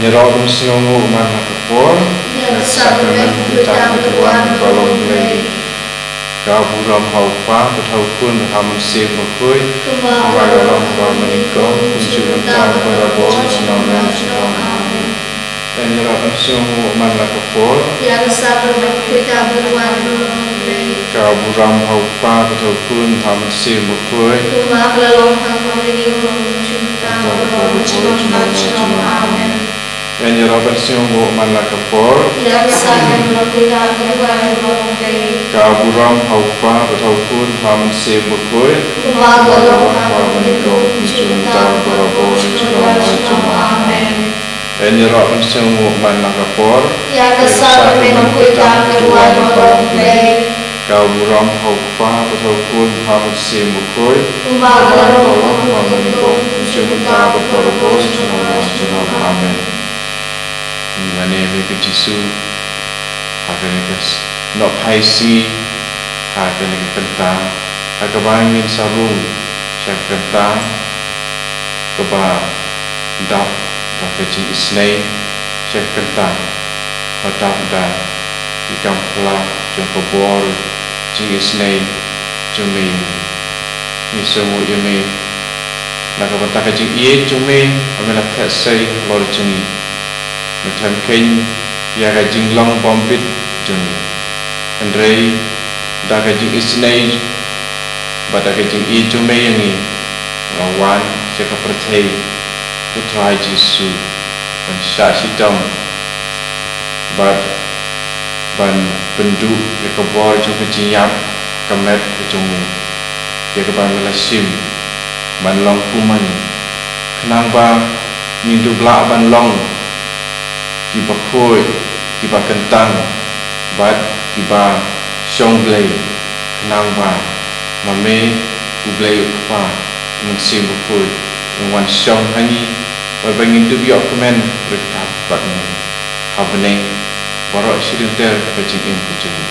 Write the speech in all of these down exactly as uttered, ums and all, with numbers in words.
Ïaroh ban sngewnguh man la ka por. Ïa ka sakrament khuid tam ka duwan ba long Blei. Ka burom ha u Kpa bad ha u Khun bad ha u Mynsiem Bakhuid. Kumba ka long ha kaba nyngkong, kumjuh mynta bad barabor, junom la junom. Amen. Ïaroh ban sngewnguh man la ka por. Ïa ka sakrament khuid tam ka duwan ba long Blei. Ka burom ha u Kpa bad ha u Khun bad ha u Mynsiem Bakhuid. Kumba ka long ha kaba nyngkong, kumjuh mynta bad barabor, junom la junom. Amen. Ïaroh ban sngewnguh man la ka por. Ïa ka sakrament khuid tam ka duwan ba long Blei. Ka burom ha u Kpa bad ha u Khun bad ha u Mynsiem Bakhuid. Kumba ka long ha kaba nyngkong, kumjuh mynta bad barabor, junom la junom. Amen. Ïaroh ban sngewnguh man la ka por. Ïa ka sakrament khuid tam ka duwan ba long Blei. Ka burom ha u Kpa bad ha u Khun bad ha u Mynsiem Bakhuid. Kumba ka long ha kaba nyngkong, kumjuh mynta bad barabor, junom la junom. Amen. Ngin ïa ne ïa ka Jisu ha kane ka s-, nohphai sngi, ha kane ka kyntang ha kaba ngin sa rung sha ka kyntang kaba dap da ka jingisynei, sha ka kyntang ba dap da ki kam pla jong ka bor jingisynei jong me ïa ngi. Ngi sngewnguh ïa me na ka bynta ka jingïeit jong me, ba me la theh sei halor jong ngi. Me khlem kheiñ ïa ka jinglong bym bit jong ngi. Hynrei da ka jingisynei bad da ka jingïeit jong me ïa ngi, nga wan sha ka pyrthei, ko Trai Jisu, ban shah shitom bad ban pynduh ïa ka bor jong ka jingïap ka met ka jong me, ïa kaba me la shim ban long kum ma ngi, khnang ba ngin dup lah ban long kiba khuid, kiba kyntang bad kiba shong Blei, khnang ba ma me, U Blei U Kpa, U Mynsiem Bakhuid, un wan shong ha ngi bad ba ngin dup ïoh kmen ryngkat bad me ha bneng baroh shi lynter ka jingim ka jong ngi.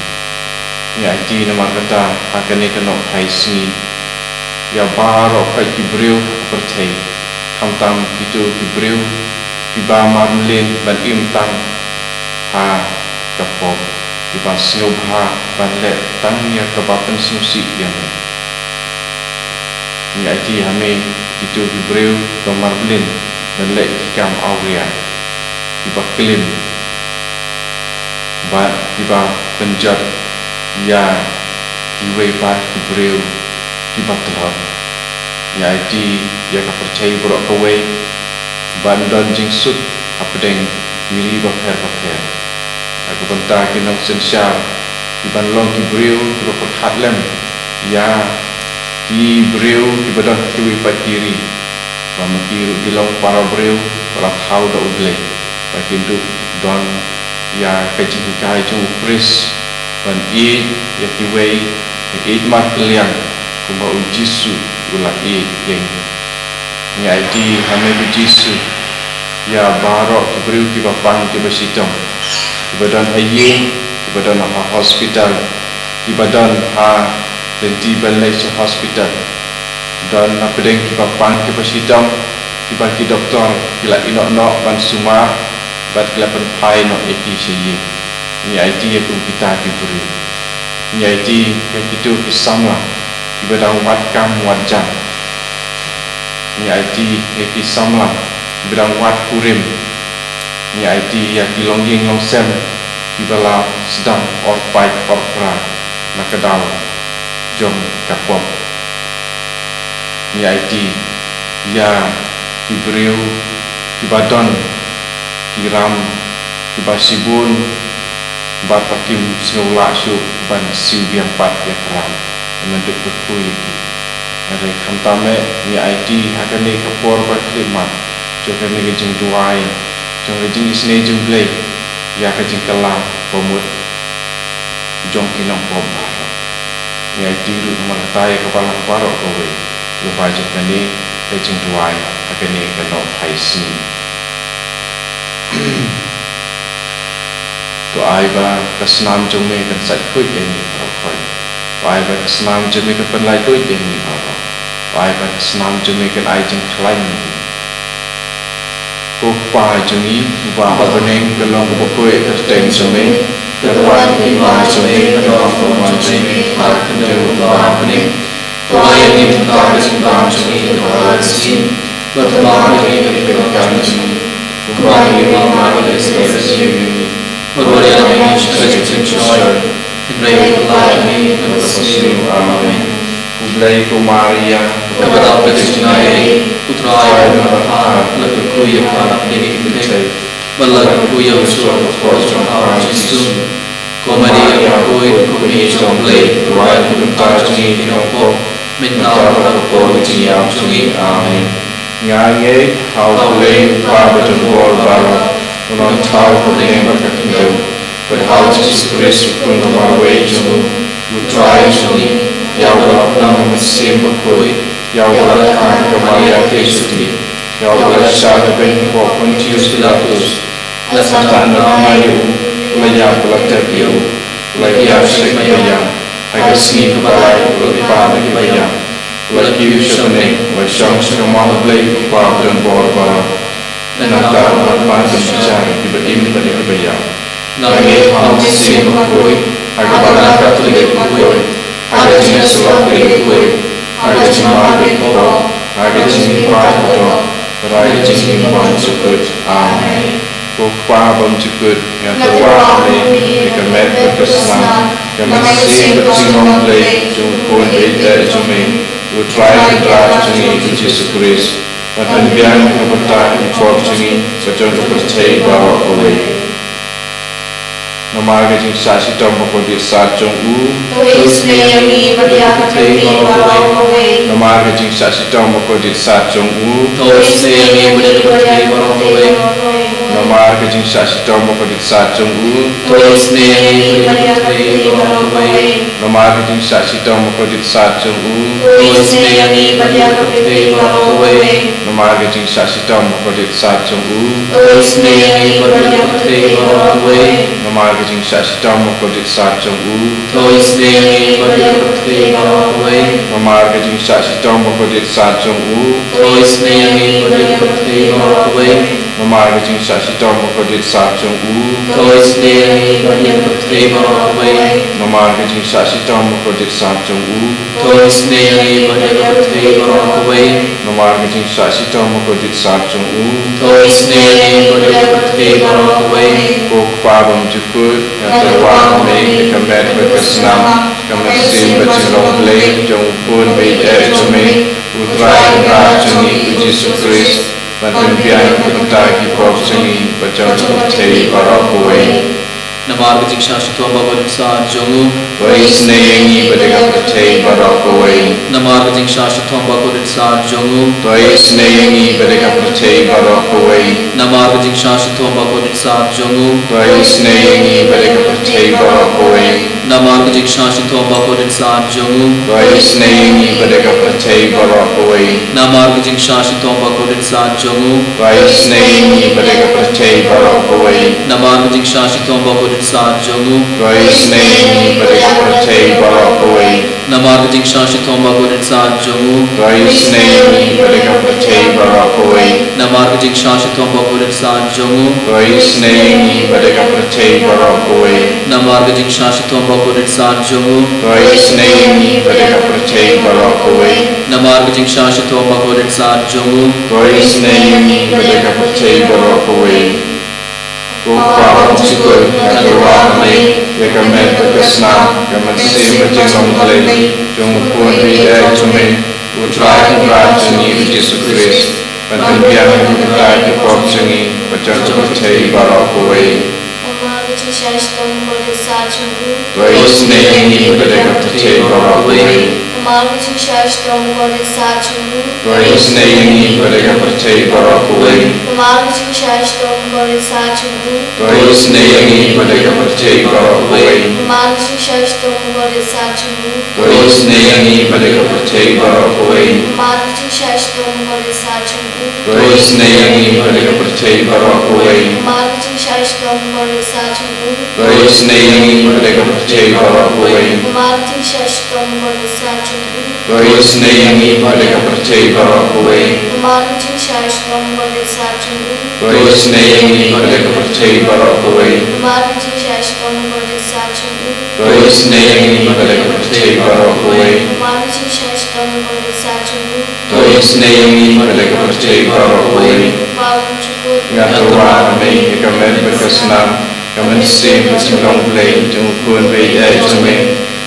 Ngi aiti namar kata ha kane ka nohphai sngi ïa baroh khoit ki briew ha ka pyrthei, khamtam kito ki briew kiba marmlien ban im tang ha ka pop, kiba sngewbha ban leh tang ïa kaba pynsngewsih ïa me. Ngi aiti ha me kito ki briew kiba marmlien ban leh ki kam awria, kiba klim bad kiba pynjot ïa kiwei pat ki briew kiba tlot. Ngi aiti ïa ka pyrthei baroh kawei ban don jingsuk hapdeng ki ri bapher bapher, na ka bynta ki nongsynshar, kiban long ki briew kiba pyrkhat lem ïa ki briew kiba don ha kiwei pat ki ri, ba ma ki ruh ki long para briew ba la thaw da U Blei, ba kin dup don ïa ka jinghikai jong u Khrist, ban ïeit ïa kiwei, ban ïeit markylliang kumba U Jisu u la ïeit ïa ngi. Ngi aiti ha me ko Jisu ïa baroh ki briew kiba pang kiba shitom, kiba don ha ïing, kiba don ha hospital, kiba don ha lynti ban leit sha hospital. Don hapdeng kiba pang kiba shitom, kiba ki doktor ki la ïehnoh noh ban sumar bad ki la pynphai noh ïa ki sha ïing. Ngi aiti ïa kum kita ki briew. Ngi aiti ïa kito ki samla kiba dang wad kam wad jam. Ngi aiti ïa ki samla kiba dang wad kurim. Ngi aiti ïa ki longïing longsem kiba la sdang or pait or pra na ka daw jong ka pop. Ngi aiti ïa ki briew kiba don ki ram kiba shibun bad ba kim sngew lah shuh ban siew biang pat ïa ka ram, ban dup kyrkhu ïa ki. Hynrei khamtam eh ngi aiti ha kane ka por ba khyllipmat jong kane ka jingduwai, jong ka jingisynei jong U Blei ïa ka jingkylla ba mut jong ki nongpop baroh. Ngi aiti ruh namar kata ïa ka balang baroh kawei kiba peit jong kane ka jingduwai ha kane ka nohphai sngi. To ai ba ka snam jong me kan sait khuid ïa ngi baroh khoit. To ai ba ka snam jong me kan pynlait luid ïa ngi baroh. To ai ba ka snam jong me kan ai jingkhlaiñ ïa ngi. Ko Kpa jong ngi uba ha bneng, ka long kaba khuid ka kyrteng jong me, ka don ka hima jong me, ka don ka mon jong me ha ka khyndew uba ha bneng. Pynlait ïa ngi mynta ka jingkam jong ngi kaba ha ka sngi, bad pynlait ïa ngi ka jingkam jong ngi, kumba ngi pynlait ïa ki ba la ïakhun ïa ngi. Bad wat ïa ngi sha ka jingpynshoi, hynrei pynlait ïa ngi na ka sngi. Amen. Khublei ko Maria, kaba dap ka jingaiei, U Trai u don bad pha, la kyrkhu ïa pha na ka bynta ki kynthei, bad la kyrkhu ïa u shuh ka kpoh jong pha u Jisu. Ko Maria bakhuid, ko Kmie jong U Blei, duwai ïa ngi ki nongpop, mynta bad ha ka por ka jingïap jong ngi. Amen. Nga ngeit ha U Blei U Kpa badonbor baroh, u nongthaw ka bneng bad ka khyndew, bad ha U Jisu Khrist u Khun ba marwei jong u, U Trai jong ngi, ïa uba la pynlong ha ka mynsiem bakhuid, ïa uba la kha da ka Maria ka Theisotti, ïa uba la shah da ka beiñ hapoh Pontius Pilatus. La sngewthuh na u, la ïap, la tep ïa u, la ïaid sha ki baïap, ha ka sngi kaba lai u la pat na ki baïap, u la kiew sha bneng, u la shong sha ka mon U Blei U Kpa badonbor baroh. Nangta un wan ban pynjah ïa kiba im bad ïa kiba ïap. Nga ngeit ha U Mynsiem Bakhuid, ha ka Balang Katholik bakhuid, ha ka jingïasyllok bakhuid, ha ka jingmap bakhraw, ha ka jingim badoh, ha ka jingpynïap jukut. Amen. Ko Kpa bymjukut, nga tyrwa ha me, ïa ka met bad ka snam, ka mynsiem bad ka jinglong Blei jong U Khun ba ïeit jong me, U Trai Kynrad jong ngi U Jisu Khrist, ban pynbiang na ka bynta ki pop jong ngi bad jong ka pyrthei baroh kawei. Namar ka jingshah shitom bakordit sat jong u. To isynei ïa ngi bad ïa ka pyrthei baroh kawei. Namar ka jingshah shitom bakordit sat jong u. To isynei ïa ngi bad ïa ka pyrthei baroh kawei. Namar ka jingshah shitom bakordit sat jong u. To isynei ïa ngi bad ïa ka pyrthei baroh kawei. Namar ka jingshah shitom bakordit sat jong u. To isynei ïa ngi bad ïa ka pyrthei baroh kawei. Namar ka jingshah shitom bakordit sat jong u. To isynei ïa ngi bad ïa ka pyrthei baroh kawei. Namar ka jingshah shitom bakordit sat jong u. To isynei ïa ngi bad ïa ka pyrthei baroh kawei. Namar ka jingshah shitom bakordit sat jong u. To isynei ïa ngi bad ïa ka pyrthei baroh kawei. Namar ka jingshah shitom bakordit sat jong u. To isynei ïa ngi bad ïa ka pyrthei baroh kawei. Namar ka jingshah shitom bakordit sat jong u. To isynei ïa ngi bad ïa ka pyrthei baroh kawei. Namar ka jingshah shitom bakordit sat jong u. To isynei ïa ngi bad ïa ka pyrthei baroh kawei. Ko Kpa bymjukut, nga tyrwa ha me ïa ka met bad ka snam, ka mynsiem bad jinglong Blei jong U Khun ba ïeit jong me, U Trai Kynrad jong ngi U Jisu Khrist, ban pynbiang na ka bynta ki pop jong ngi bad jong ka pyrthei baroh kawei. Namar ka jingshah shitom bakordit sat jong u. To isynei ïa ngi bad ïa ka pyrthei baroh kawei. Namar ka jingshah shitom bakordit sat jong u. To isynei ïa ngi bad ïa ka pyrthei baroh kawei. Namar ka jingshah shitom bakordit sat jong u. To isynei ïa ngi bad ïa ka pyrthei baroh kawei. Namar ka jingshah shitom bakordit sat jong u. To isynei ïa ngi bad ïa ka pyrthei baroh kawei. Namar ka jingshah shitom bakordit sat jong u. To isynei ïa ngi bad ïa ka pyrthei baroh kawei. Namar ka jingshah shitom bakordit sat jong u. To isynei ïa ngi bad ïa ka pyrthei baroh kawei. Namar ka jingshah shitom bakordit sat jong u. To isynei ïa ngi bad ïa ka pyrthei baroh kawei. Namar ka jingshah shitom bakordit sat jong u. To isynei ïa ngi bad ïa ka pyrthei baroh kawei. Namar ka jingshah shitom bakordit sat jong u. To isynei ïa ngi bad ïa ka pyrthei baroh kawei. Namar ka jingshah shitom bakordit sat jong u. To isynei ïa ngi bad ïa ka pyrthei baroh kawei. Ko Kpa bymjukut, nga tyrwa ha me ïa ka met bad ka snam, ka mynsiem bad jinglong Blei jong U Khun ba ïeit jong me, U Trai Kynrad jong ngi U Jisu Khrist, ban pynbiang na ka bynta ki pop jong ngi bad jong ka pyrthei baroh kawei. Namar ka jingshah shitom bakordit sat jong u. To isynei ïa ngi bad ïa ka pyrthei baroh kawei. Namar ka jingshah shitom bakordit sat jong u. To isynei ïa ngi bad ïa ka pyrthei baroh kawei. Namar ka jingshah shitom bakordit sat jong u. To isynei ïa ngi bad ïa ka pyrthei baroh kawei. Namar ka jingshah shitom bakordit sat jong u. To isynei ïa ngi bad ïa ka pyrthei baroh kawei. Namar ka jingshah shitom bakordit sat jong u. To isynei ïa ngi bad ïa ka pyrthei baroh kawei. Namar ka jingshah shitom bakordit sat jong u. To isynei ïa ngi bad ïa ka pyrthei baroh kawei. Namar ka jingshah shitom bakordit sat jong u. To isynei ïa ngi bad ïa ka pyrthei baroh kawei. Namar ka jingshah shitom bakordit sat jong u. To isynei ïa ngi pat da ka pyrthei baroh kawei. Namar ka jingshah shitom bakordit sat jong u. To isynei ïa ngi pat da ka pyrthei baroh kawei. Namar ka jingshah shitom bakordit sat jong u. To isynei ïa ngi pat da ka pyrthei baroh kawei. Namar u jukut. Nga tyrwa ha me ïa ka met bad ka snam, ka mynsiem bad ka jinglong Blei jong u Khun baieit jong me,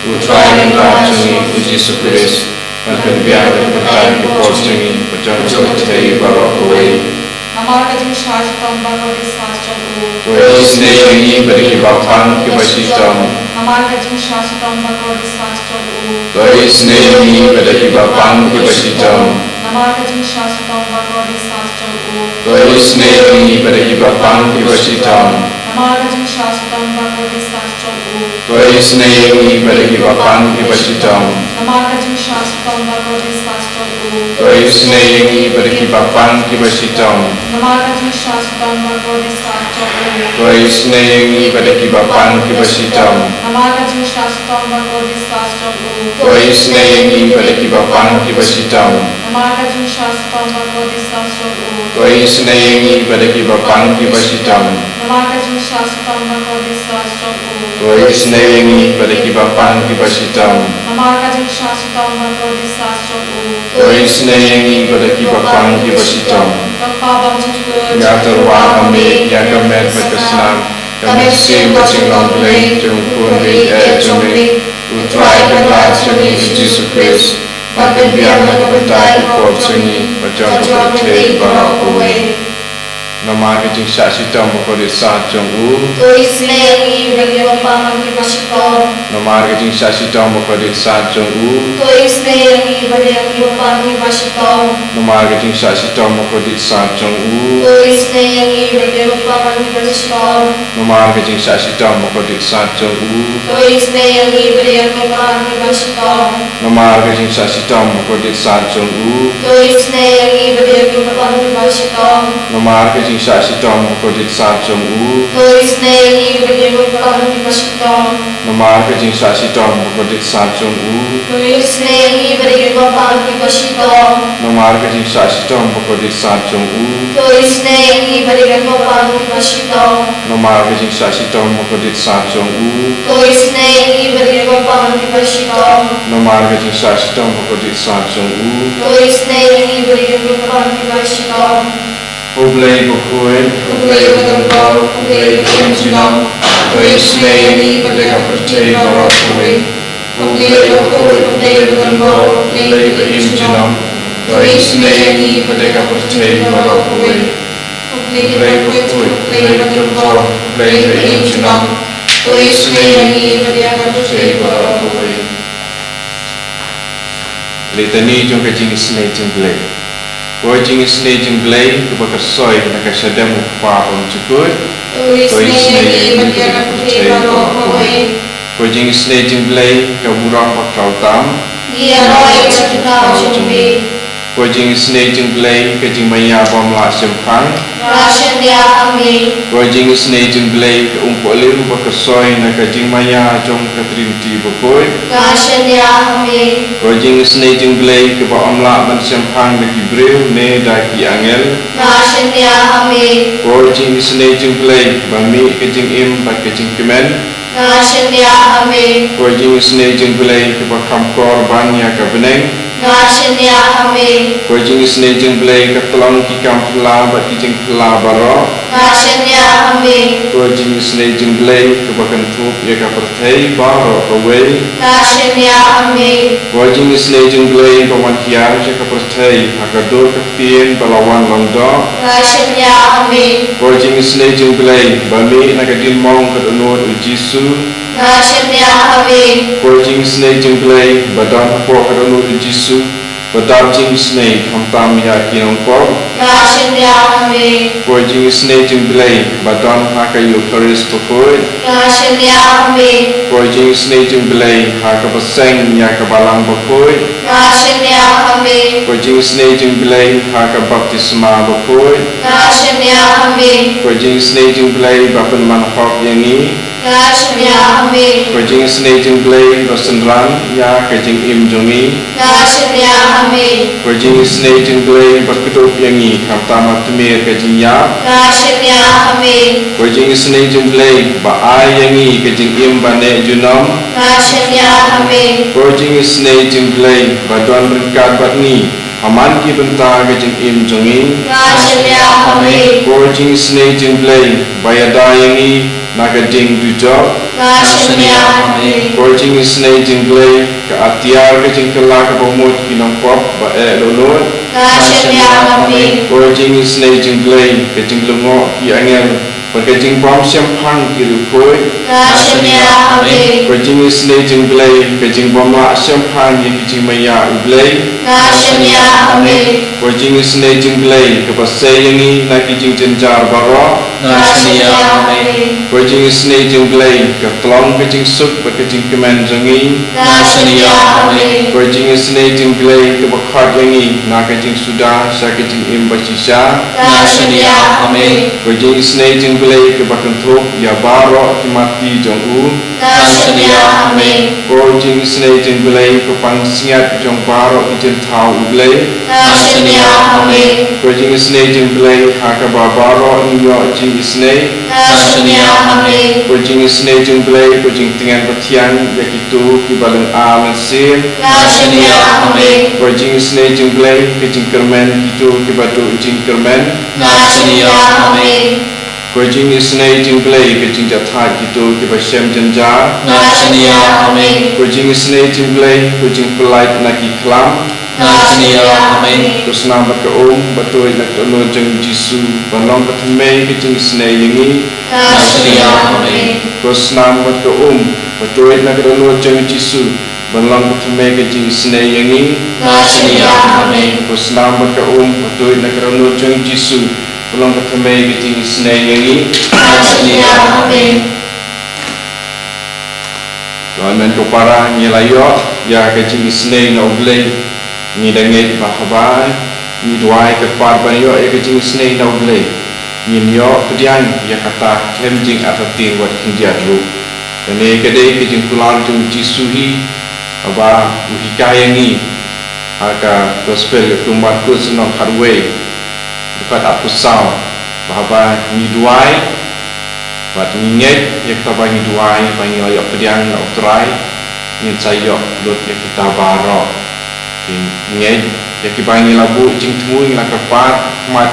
u Trai Kynrad jong ngi u Jisu Khrist. Ban pynbiang bad pynthait ka por jong ngi bad jong ka pyrthei baroh kawei. Namar ka jingshah shitom bakordit sat jong u. To isynei ïa ngi pat da kiba pang kiba shitom. Namar ka jingshah shitom bakordit sat jong u. To isynei ïa ngi pat da kiba pang kiba shitom. Namar ka jingshah shitom bakordit sat jong u. To isynei ïa ngi pat da kiba pang kiba shitom. Namar ka jingshah shitom bakordit sat jong u. To isynei ïa ngi pat da kiba pang kiba shitom. Namar ka jingshah shitom bakordit sat jong u. To isynei ïa ngi pat da kiba pang kiba shitom. Namar ka jingshah shitom bakordit sat jong u. To isynei ïa ngi pat da kiba pang kiba shitom. Namar ka jingshah shitom bakordit sat jong u. To isynei ïa ngi pat da kiba pang kiba shitom. Namar ka jingshah shitom bakordit sat jong u. To isynei ïa ngi pat da kiba pang kiba shitom. Namar ka jingshah shitom bakordit sat jong u. To isynei ïa ngi pat da kiba pang kiba shitom. Namar ka jingshah shitom bakordit sat jong u. To isynei ïa ngi pat da kiba pang kiba shitom. Ko Kpa Bymjukut. Nga tyrwa ha me ïa ka met bad ka snam, ka mynsiem bad jinglong Blei jong u Khun baieit jong me, u Trai Kynrad jong ngi u Jisu Khrist. Ban pynbiang bad pynthait ka por jong ngi bad jong ka pyrthei baroh kawei. Namar ka jingshah shitom bakordit sat jong u. To isynei ïa ngi pat da kiba pang kiba shitom. Namar ka jingshah shitom bakordit sat jong u. To isynei ïa ngi pat da kiba pang kiba shitom. Namar ka jingshah shitom bakordit sat jong u. To isynei ïa ngi pat da kiba pang kiba shitom. Namar ka jingshah shitom bakordit sat jong u. To isynei ïa ngi pat da kiba pang kiba shitom. Namar ka jingshah shitom bakordit sat jong u. To isynei ïa ngi pat da kiba pang kiba shitom. Namar ka jingshah shitom bakordit sat jong u. To isynei ïa ngi pat da kiba pang kiba shitom. Namar ka jingshah shitom bakordit sat jong u. To isynei ïa ngi pat da kiba pang kiba shitom. Namar ka jingshah shitom bakordit sat jong u. To isynei ïa ngi pat da kiba pang kiba shitom. Namar ka jingshah shitom bakordit sat jong u. To isynei ïa ngi pat da kiba pang kiba shitom. Namar ka jingshah shitom bakordit sat jong u. To isynei ïa ngi pat da kiba pang kiba shitom. Ko Blei bakhuid, ko Blei badonbor, ko Blei ba im junom, to isynei ïa ngi pat da ka pyrthei baroh kawei. Ko Blei bakhuid, ko Blei badonbor, ko Blei ba im junom, to isynei ïa ngi pat da ka pyrthei baroh kawei. Ko Blei bakhuid, ko Blei badonbor, ko Blei ba im junom, to isynei ïa ngi pat da ka pyrthei baroh kawei. Litani jong ka jingisynei jong Blei. Ko jingisynei jong Blei kaba ka soi na ka shadem u Kpa Bymjukut, to isynei ïa ngi pat da ka pyrthei baroh kawei. Ko jingisynei jong Blei ka burom ba khraw tam, ngi ïaroh ïa ka jingkyrkhu jong me. Ko jingisynei jong Blei ka jingmaïa bym lah shemphang, nga shaniah ha me. Ko jingisynei jong Blei ka umpohliew ba ka soi na ka jingmaïa jong ka Trinity bakhuid, nga shaniah ha me. Ko jingisynei jong Blei kaba ym lah ban shemphang da ki briew ne da ki angel, nga shaniah ha me. Ko jingisynei jong Blei ba mih ka jingim bad ka jingkmen, nga shaniah ha me. Ko jingisynei jong Blei kaba kham kor ban ïa ka bneng, nga shaniah ha me. Ko jingisynei jong Blei ka tlong ki kam phylla bad ki jingphylla baroh, nga shaniah ha me. Ko jingisynei jong Blei kaba kynthup ïa ka pyrthei baroh kawei, nga shaniah ha me. Ko jingisynei jong Blei ba wan hiar sha ka pyrthei ha ka dur ka ktien ba la wan long doh, nga shaniah ha me. Ko jingisynei jong Blei ba mih na ka diengmong ka dohnud u Jisu, nga shaniah ha me. Ko jingisynei jong Blei ba don hapoh ka dohnud u Jisu, ba dap jingisynei khamtam ïa ki nongpop, nga shaniah ha me. Ko jingisynei jong Blei ba don ha ka Eukharist bakhuid, nga shaniah ha me. Ko jingisynei jong Blei ha kaba seng ïa ka balang bakhuid, nga shaniah ha me. Ko jingisynei jong Blei ha ka baptisma bakhuid, nga shaniah ha me. Ko jingisynei jong Blei ba pynman hok ïa ngi, Nga shaniah ha me. Ko jingisynei jong U Blei ba synran ïa ka jingim jong ngi. Nga shaniah ha me. Ko jingisynei jong U Blei ba kdup ïa ngi khamtam ha tmier ka jingïap. Nga shaniah ha me. Ko jingisynei jong U Blei ba ai ïa ngi ka jingim ba neh junom. Nga shaniah ha me. Ko jingisynei jong U Blei ba don ryngkat bad ngi ha man ki bynta ka jingim jong ngi. Nga shaniah ha me. Ko jingisynei jong U Blei ba ïada ïa ngi na ka ding dujok. Nga shaniah ha me. Ko jingisynei jong U Blei ka atiar ka jingkylla kaba mut ki nongpop ba eh dohnud. Nga shaniah ha me. Ko jingisynei jong U Blei ka jinglyngngoh ki angel bad ka jingbym shemphang ki riewkhuid. Nga shaniah ha me. Ko jingisynei jong U Blei ka jingbym lah shemphang ïa ki jingmaïa U Blei. Nga shaniah ha me. Ko jingisynei jong U Blei kaba sei ïa ngi na ki jingjynjar baroh. Nga shaniah ha me. Ko jingisynei jong U Blei ka tlong ka jingsuk bad ka jingkmen jong ngi. Nga shaniah ha me. Ko jingisynei jong U Blei kaba khot ïa ngi na ka jingsuda sha ka jingim bashisha. Nga shaniah ha me. Ko jingisynei jong U Blei kaba kynthup ïa baroh ki matti jong u. Nga shaniah ha me. Ko jingisynei jong U Blei ka pansngiat jong baroh ki jingthaw U Blei. Nga shaniah ha me. Ko jingisynei jong U Blei ha kaba baroh ngi ïoh jingisynei. Nga shaniah ha me. Ko jingisynei jong U Blei ka jingtngen bathiang ïa kito kiba lynga mynsiem. Nga shaniah ha me. Ko jingisynei jong U Blei ka jingkyrmen kito kiba duh jingkyrmen. Nga shaniah ha me. Ko jingisynei jong U Blei ka jingjahthait kito kiba shem jynjar. Nga shaniah ha me. Ko jingisynei jong U Blei ka jingpyllait na ki khlam. Nga shaniah ha me. Ko snam bad ka um ba tuid na ka dohnud jong U Jisu ban long ka thymmei ka jingisynei ïa ngi. Nga shaniah ha me. Ko snam bad ka um ba tuid na ka dohnud jong U Jisu ban long ka thymmei ka jingisynei ïa ngi. Nga shaniah ha me. Ko snam bad ka um ba tuid na ka dohnud jong U Jisu ban long ka thymmei ka jingisynei ïa ngi. Nga shaniah ha me. Ko hynmen ko para, ngi la ïoh ïa ka jingisynei na U Blei. Ngi da ngeit ba haba ngi duwai kyrpad ban ïoh ïa ka jingisynei na U Blei, ngin ïoh pdiang ïa kata khlem jingartatien wat khyndiat ruh. Kane ka dei ka jingkular jong U Jisu hi, haba u hikai ïa ngi ha ka Gospel u Markus lynnong khatwei, dkhot arphew saw, ba haba ngi duwai bad ngi ngeit ïa kata ba ngi duwai ba ngi la ïoh pdiang na U Trai, ngin sa ïoh lut ïa kita baroh. Ngi ngeit ïa kiba ngi la buh jingthmu, ngi la kyrpad ha khmat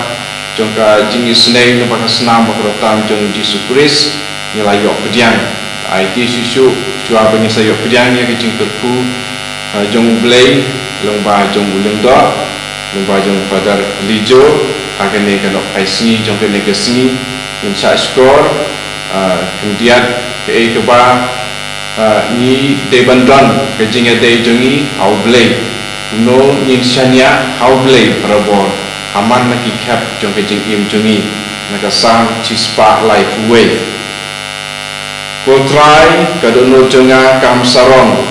jong ka jingisynei lyngba ka snam ba kordor tam jong U Jisu Khrist, ngi la ïoh pdiang. Aiti shuh shuh shuwa ba ngin sa ïoh pdiang ïa ka jingkyrkhu, eh, jong U Blei lyngba jong u Lyngdoh, lyngba jong Father Lijo ha kane ka nohphai sngi jong kane ka sngi. Ngin shah shkor, eh, khyndiat kaei kaba, eh, ngi dei ban don ka jingïadei jong ngi ha U Blei. Kumno ngin shaniah ha U Blei barabor ha man la ki khep jong ka jingim jong ngi, na ka Salm shispah laiphew wei. Ko Trai, ka dohnud jong nga kam sarong,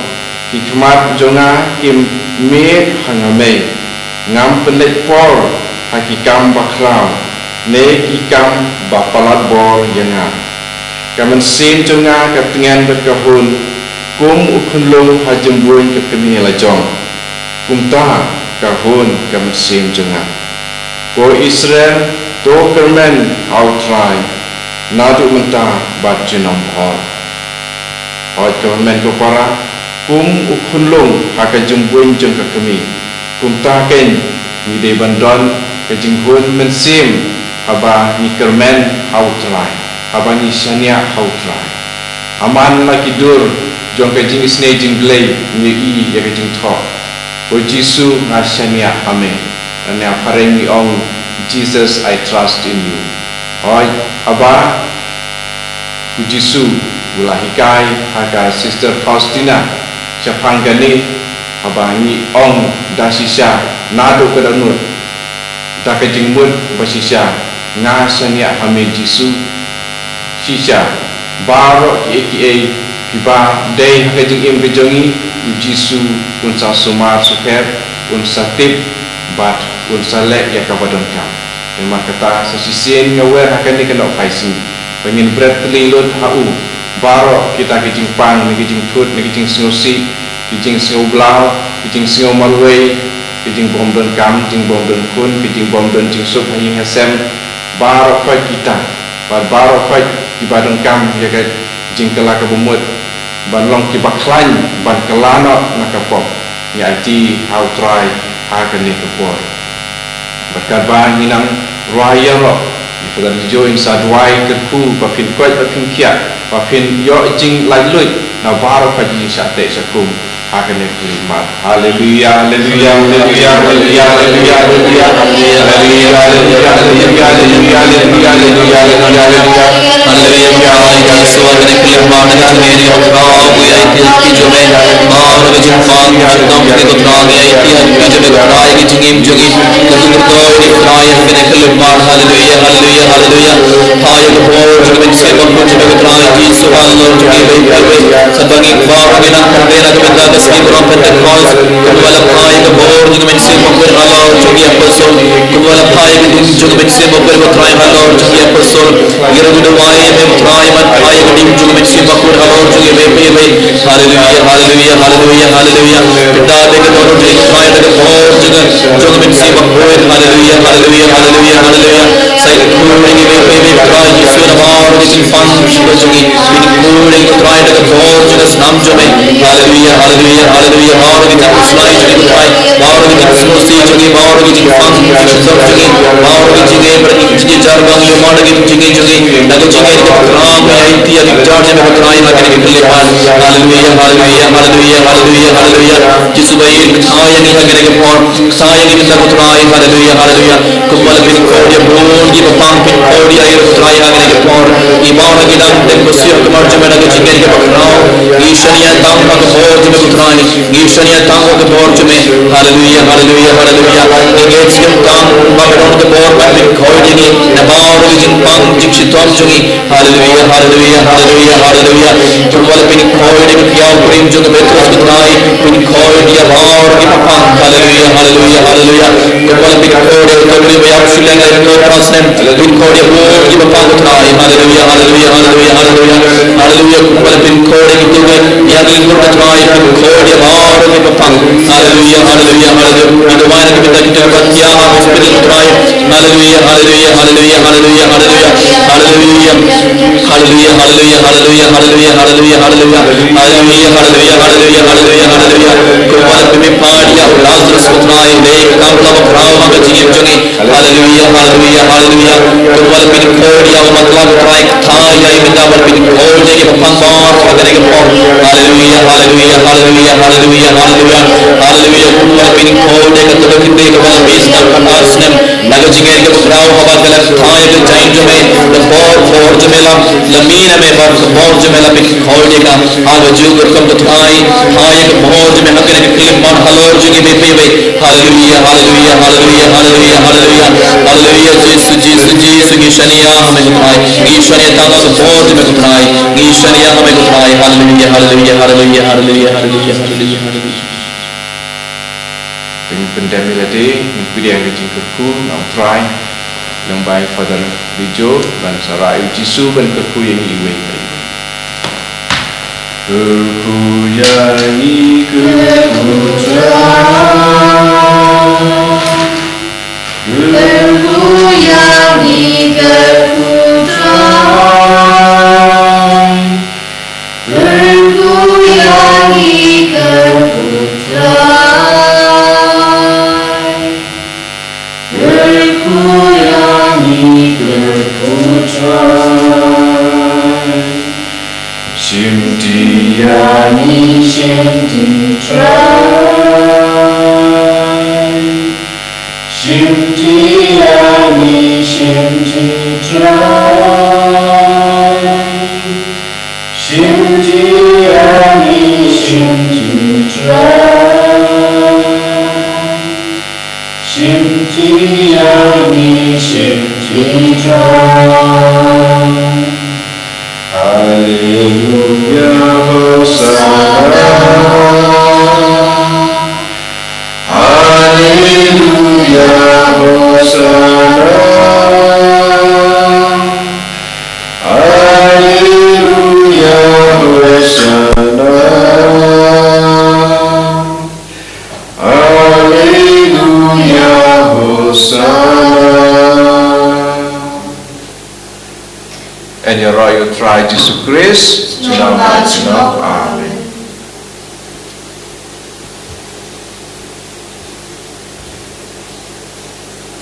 ki khmat jong nga kim mih ha nga mei. Ngam pynleit por ha ki kam bakhlaw ne ki kam ba palat bor ïa nga. Ka mynsiem jong nga ka tngen bad ka hun kum u khunlung ha jymbuiñ ka kmie lajong. Kumta ka hun ka mynsiem jong nga. Ko Israel, to kyrmen ha U Trai naduh mynta bad junom bhor. Hooid ko hynmen ko para, kum u khunlung ha ka jymbuiñ jong ka kmie, kumta keiñ ngi dei ban don ka jinghun mynsiem haba ngi kyrmen ha U Trai, haba ngi shaniah ha U Trai. Ha man la ki dur jong ka jingisynei jong U Blei ngi ïohi ïa ka jingthoh. Ko Jisu, nga shaniah ha me. Lane ha phareng ngi ong, Jesus, I trust in you. Hooid, haba u Jisu u la hikai ha ka Sister Faustina shaphang kane, haba ngi ong da shisha naduh ka dohnud, da ka jingmut ba shisha, nga shaniah ha me Jisu. Shisha baroh kiei kiei kiba dei ha ka jingim ka jong ngi, u Jisu un sa sumar sukher, un sa tip bad un sa leh ïa kaba donkam. Namar kata sa shisien nga wer ha kane ka nohphai sngi ba ngin bret tylli lut ha u, Baroh kita ki jingpang, na ki jingthut, na ki jingsngewsih, ki jingsngewblaw, ki jingsngew marwei, ki jingbym don kam, jingbym don khun, ki jingbym don jingsuk ha ïing ha sem, baroh khoit kita, bad baroh khoit kiba don kam ïa ka jingkylla kaba mut, ban long kiba khlaiñ, ban kylla noh na ka pop. Ngi aiti ha U Trai ha kane ka por. Bad katba ngi nang rwai ïaroh, ngi pynlong ïa u, ngin sa duwai kyrkhu ba phin koit, ba phin khiah, ba phin ïoh jinglaitluid na baroh ka jingshah teh shah kum ha kane ka khyllipmat. Haleluya, haleluya, haleluya, haleluya, haleluya, haleluya. Haleluya, haleluya, haleluya, haleluya. Haleluya, Jisu, ha kane ka khyllipmat, ha kane ka khyllipmat, ha kane ka khyllipmat, ngi aiti ïa ki jong me. Baroh ki jingpang, ki jingdom, ki jingdom, ngi aiti ïa ki jong me, Trai, ki jingim jong ngi. Ka jingkyrkhu, Trai, ha kane ka khyllipmat. Haleluya, haleluya, haleluya. Ïa ka bor jong ka Mynsiem Bakhuid jong me, Trai Jisu, halor jong ngi iwei pa iwei. Sa ba ngi kwah ba ngi nang kyrmen na ka bynta ka sngi burom Pentekost. Kumba la phai ïa ka bor jong ka Mynsiem Bakhuid halor jong ki apostol, kumba la phai ïa ka ding jong ka Mynsiem Bakhuid, ko Trai, halor jong ki apostol. Ngi ruh ngi duwai ïa me, Trai, ban phai ïa ka ding jong ka Mynsiem Bakhuid halor jong ngi iwei pa iwei. Haleluya, haleluya, haleluya, haleluya. Pynda ïa ka dohnud jong ngi, Trai, da ka bor jong ka, jong ka Mynsiem Bakhuid. Haleluya, haleluya, haleluya, haleluya. Sa ïa ka khun jong ngi iwei pa iwei, Trai Jisu, na baroh ki jingpang jong ngi. Pynkhun ïa ngi, Trai, da ka bor jong ka snam jong me. Haleluya, haleluya, haleluya. Baroh ki jingpynshlur jong ngi, Trai. Baroh ki jingsngewsih jong ngi, baroh ki jingpang, ki jingshitom jong ngi, baroh ki jingeh bad ki jingeh jar bang jong ma na ki jingeh jong ngi, na ka jingeh ka Trai, ngi aiti ïa ki jar jong me, Trai, ha kane ka khyllipmat. Haleluya, haleluya, haleluya, haleluya, haleluya. Jisu ba ïeit, ktah ïa ngi ha kane ka por, ktah ïa ngi mynta, ko Trai, haleluya, haleluya. Kumba la pynkhot ïa bun kiba pang, pynkhot ïa ngi ruh, Trai, ha kane ka por. Ngi baroh ngi dang dep khuslai ha ka mar jong me na ka jingngeit kaba khraw. Ngi shaniah tang ha ka bor jong me, ko Trai. Ngi shaniah tang ha ka bor jong me. Haleluya, haleluya, haleluya. Ngi ngeit skhem tang ba me don ka bor ban pynkhot ïa ngi na baroh ki jingpang jingshitom jong ngi. Haleluya, haleluya, haleluya, haleluya. Kumba la pynkhot ïa ka khiaw pyrshah jong u Petros, ko Trai, pynkhot ïa baroh kiba pang. Haleluya, haleluya, haleluya. Kumba la pynkhot ïa u Trai ba ïap shu leng lai phew phra snem, pynkhot ïa baroh kiba pang, ko Trai. Haleluya, haleluya, haleluya, haleluya. Haleluya, kumba la pynkhot ïa kito kiba ïap lyngngoh, ko Trai, pynkhot ïa baroh kiba pang. Haleluya, haleluya, haleluya. Ngi duwai na ka bynta kito kiba thiah ha hospital, ko Trai. Haleluya, haleluya, haleluya, haleluya, haleluya. Haleluya, haleluya, haleluya, haleluya. Haleluya, haleluya, haleluya, haleluya, haleluya. Kumba la pynmih pat ïa u Lazarus, ko Trai, leh ka kam kaba khraw ha ka jingim jong ngi. Haleluya, haleluya, haleluya. Kumba la pynkhot ïa u matlah, ko Trai, ktah ïa i mynta, ba la pynkhot ïa kiba pang baroh ha kane ka por. Haleluya, haleluya, haleluya, haleluya, haleluya. Haleluya, kumba la pynkhot ïa ka Tubeikyndit kaba la mih sdang khatar snem. Na ka jingngeit kaba khraw, haba ka la ktah ïa ka jaiñ jong me, ka bor, bor jong me la, la mih na me, bad ka bor jong me la pynkhot ïa ka. Haba ju ka rukom, ko Trai, ktah ïa ka bor jong me ha kane ka khyllipmat halor jong ngi iwei pa iwei. Haleluya, haleluya, haleluya, haleluya, haleluya. Haleluya, Jisu, Jisu, Jisu, ngi shaniah ha me, ko Trai. Ngi shaniah tang ha ka bor jong me, ko Trai. Ngi shaniah ha me, ko Trai. Haleluya, haleluya, haleluya, haleluya, haleluya, haleluya, haleluya. Pyn-, pyndem ïa lade, ngin pdiang ka jingkyrkhu na U Trai. Lyngba i Father Rijo, ban sa rah ïa u Jisu, ban kyrkhu ïa ngi iwei pa iwei. Kyrkhu ïa ngi, kyrkhu Trai. Kyrkhu ïa ngi, kyrkhu Trai. Kyrkhu ïa ngi, kyrkhu Trai. Kyrkhu ïa ngi, kyrkhu Trai. Shimti ïa ngi, shimti Trai. Shimti ïa ngi, shimti Trai. Shimti ïa ngi, shimti Trai. Shimti ïa ngi, shimti Trai. Haleluya, Hosana. Haleluya, Hosana. Haleluya, Ïaroh ïa U Trai Jisu Khrist. Junom la junom. Amen.